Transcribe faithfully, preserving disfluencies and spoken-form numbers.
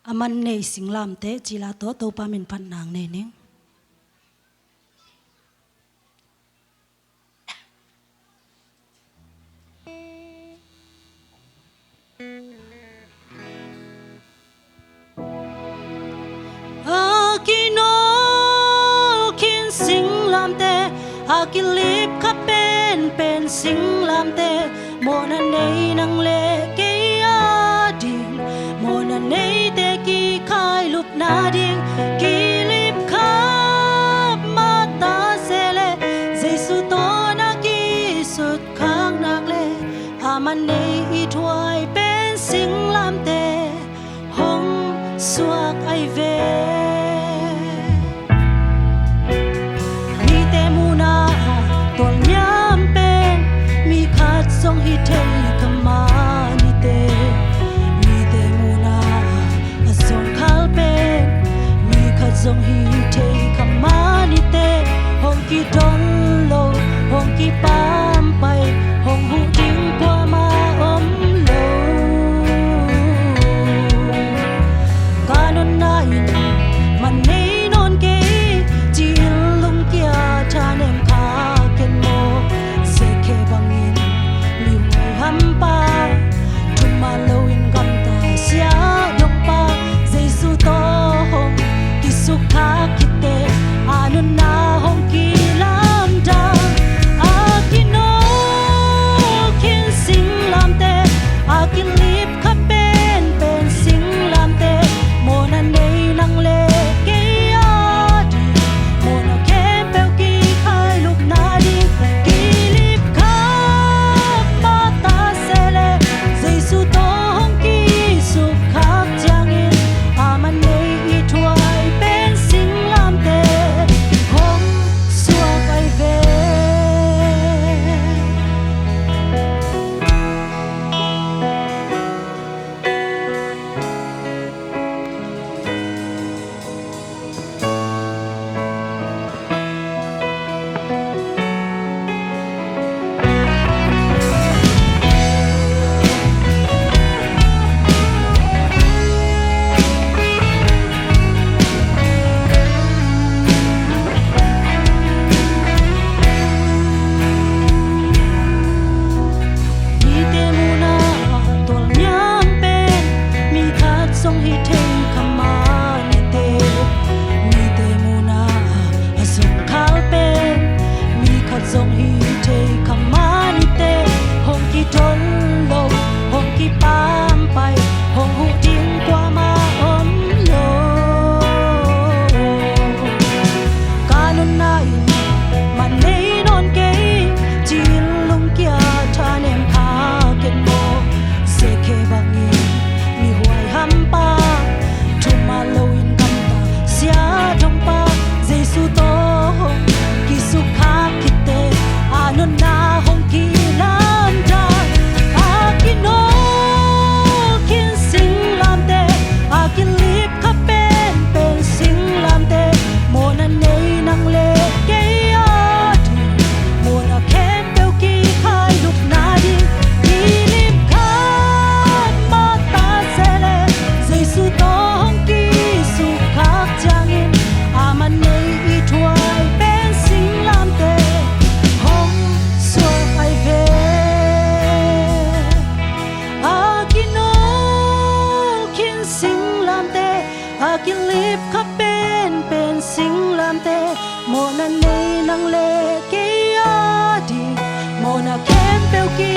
A man nei singlamteh cih la tawh Topa min phatna nei ning. A kinawl khin singlamteh, a kilip kha penpen singlamteh, mawhna nei nang le kei a ding. Mawhna neite kikhai lupna ding kilip kha mah ta se leh, Jesu tawh na kisut khak nak leh, a man nei i thuai pen singlamteh hong suak ai ve. Mite muhna tual niam pen mi khat zong hi thei kha mah nite. Mite muhna a zong khal pen mi khat zong hi thei kha mah nite. Hong kidon lo, hong kipampai, hong huh ding kuamah om lo. Ka nunna in man nei nawn kei ci-in lungkia thanem kha ken maw? Zekhe bangin mihuai hampa, thuman loin gamta sia dongpa, Jesu tawh hong kisukkhak khit teh a nunna hong kilamdang. A kinawl khin singlamteh, a kilip kha penpen singlamteh, mawhna nei nang le kei a ding. Mawhna khempeuh kikhai lupna ding kilip kha mah ta se leh, Jesu tawh hong kisukkhak ciangin a man nei i thuai pen singlamteh hong suak ai ve. Mite muhna tual niam pen mi khat zong hi thei kha mah nite. Mite muhna a zong khal pen mi khat zong hi thei kha mah nite. Hong kidon lo, hong kipampai, hong huh ding kuamah om lo. Ka nunna in man nei nawn kei ci-in lungkia thanem kha ken maw? Zekhe bangin mihuai hampa, thuman loin gamta sia dongpa, Jesu tawh hong kisukkhak khit teh a nunna hong kilamdang. A kinawl khin singlamteh, a kilip kha penpen singlamteh, mawhna nei nang le kei a ding. Mawhna khempeuh kikhai lupna ding kilip kha mah ta se leh, Jesu tawh hong kisukkhak ciangin a man nei i thuai pen singlamteh hong suak ai ve. A kinawl khin singlamteh, a kilip kha penpen singlamteh, mawhna nei nang le kei a ding. Mawhna khempeuh ki